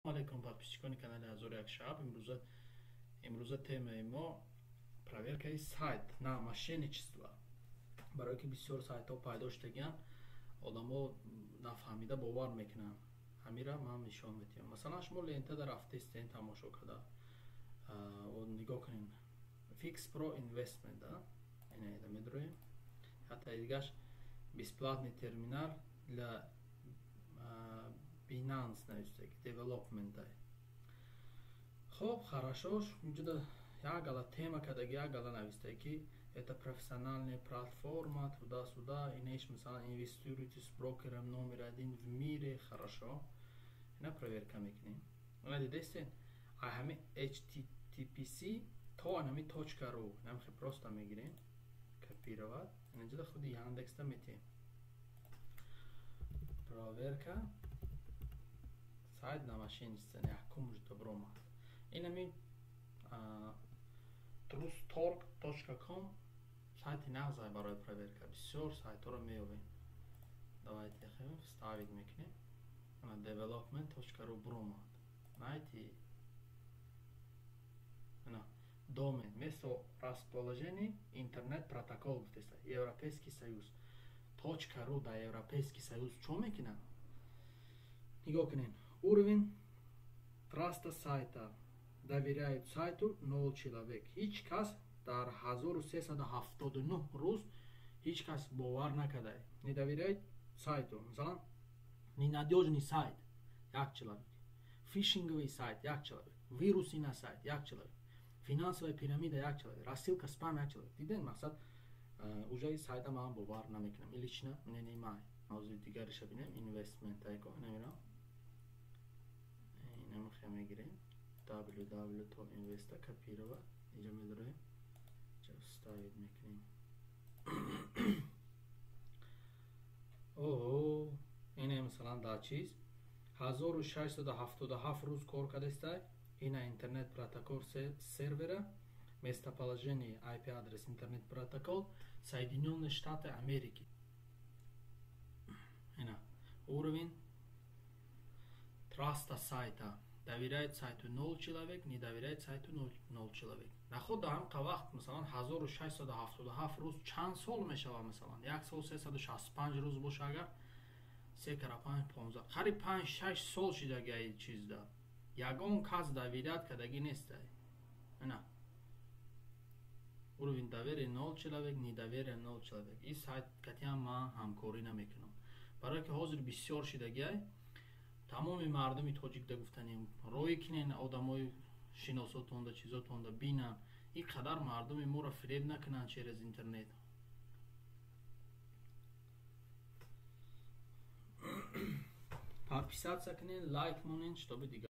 Алейкум, подписчикони канали Ҳазору як шаб. Имрӯза темаи мо проверкаи сайт на мошенничество. Барое ки бисёр сайтҳо пайдо шудагианд, одамо нафаҳмида бовар мекунанд. Ҳамира ман нишон медиҳам. Масалан, шумо лентада рафтестен, тамошо карда. Нигоҳ кунед. Fix Pro Investment, ина медроем. Ҳатто дигаш бесплатный терминал для Binance навиштаги development. Хоб, хорошо, инҷода як гала тема кадаги, як гала навиштаги, ки это профессиональная платформа, туда-сюда, инеш, масалан, инвестируйте с брокером номер один в мире, хорошо. Ина проверка мекунем. Ина дидестен, а ҳами HTTPC то ҳами точка ру, инам хе просто мегирем, копировать, инҷода худи Яндекс-да метиҳем. Проверка сайт на мошенничество якум добро омад. Инами trusttorg.com сайти нағзай барои проверка. Бисёр сайтҳоро меёбем. Давайте вставить мекунем. Ана development.ru буромад. Найти. Ана домен, место расположения, интернет протокол гуфтеста. Европейский Союз. Точка ру дар Европейский Союз чо мекунад? Нигоҳ кунед. Уровень траста сайта. Доверяют сайту 0 человек. Ҳеҷ кас дар 1379 рӯз ҳеҷ кас бовар накарда. Не доверяет сайту. Масалан, ненадёжный сайт як человек. Фишинговый сайт як человек. Вирусный на сайт як человек. Финансовая пирамида як человек. Рассылка спам як человек. Диден, мақсад, уже сайта ман бовар намекунам. Лично мнение май. Мавзӯи дигариша бинем, investment айко намерам. Инам хе мегирем. www.investa копировать. Инҷа медорем. Инҷа вставить мекунем. О, ине масалан дар чиз 1677 рӯз кор кардастай. Ина интернет протокол сервера, местоположение, IP адрес, интернет протокол Соединенные Штаты Америки. Ина уровень траста сайта. Доверяет сайту 0 человек, не доверяет сайту 0 человек. Наход дар ҳамқа вақт, масалан, 1677 рӯз чанд сол мешавад, масалан, 1 сол 365 рӯз боша, агар 3 кара 5 15, қариб 5-6 сол шидаги чизда. Ягон кас доверять кардагӣ нестай. Ина уровень доверия 0 человек, недоверие 0 человек. Ин сайт катиам ман ҳамкорӣ намекунам. Барое ки ҳозир бисёр шидагиай, тамоми мардуми тоҷикда гуфтанем, рӯй кинен одамои шиносотонда, чизотонда бинан, ин қадар мардуми моро фиреб накунанд через интернет. Подписаться кунен, лайк монен, чтобы дигар